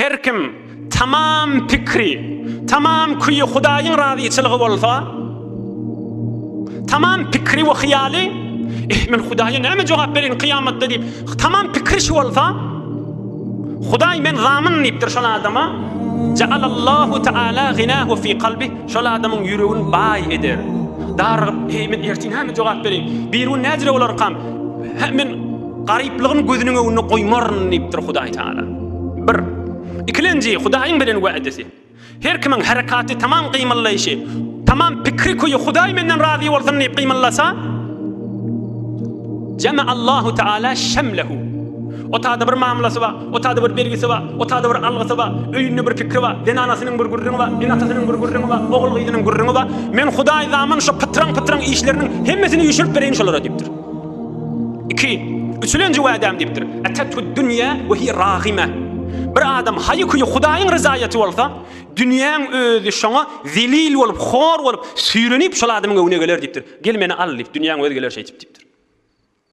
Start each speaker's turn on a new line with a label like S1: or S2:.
S1: Her kim tamam pikri, tamam küýi Hudaýyň razyçylygy bolsa, tamam pikri we hyýaly, Eh, men Hudaýa näme jogap bereýin kyýamatda diýip, tamam pikri şu bolsa, Hudaý men zamyn diýipdir şol adama, Ja'alallahu ta'ala ginahu fi kalbi, şol adamyň ýüregini baý eder. Darygyp, Eý, men ertir näme jogap bereýin? Birigün näjire bolarkam? Hä, men Garyplygyny gözüniň öňünde goýmaryn diýipdir Hudaý Tagala. Bir. Ikilenji, Hudaýyň beren wädesi. Her kimiň herekaty tamam gymyldaýşy, tamam pikri küýi Hudaý menden razy bolsun diýip gymyldasa, Jeme Allahu Teala şemlehu. O tada bir mamlasy bar, o tada bir bergisi bar, o tada bir algysy bar, öýünde bir pikri bar, zenanasynyň bir gürrüňi bar, ene-atasynyň bir gürrüňi bar, ogul-gyzynyň gürrüňi bar. Men Hudaý zaman şo pytraň-pytraň işleriniň hemmesini üýşürip bereýin şolara diýipdir. Iki, üçülenji wädäm diýipdir. Etetü'd-dünýä we hiýe ragime. Bir adam haýy-küýi Hudaýyň ryzaýaty bolsa, dünýäň özi şoňa zelil bolup, hor bolup, süýrenip şol adamyň öňüne geler diýipdir. Gel meni al diýip, dünýäň özi geler şeýdip diýipdir.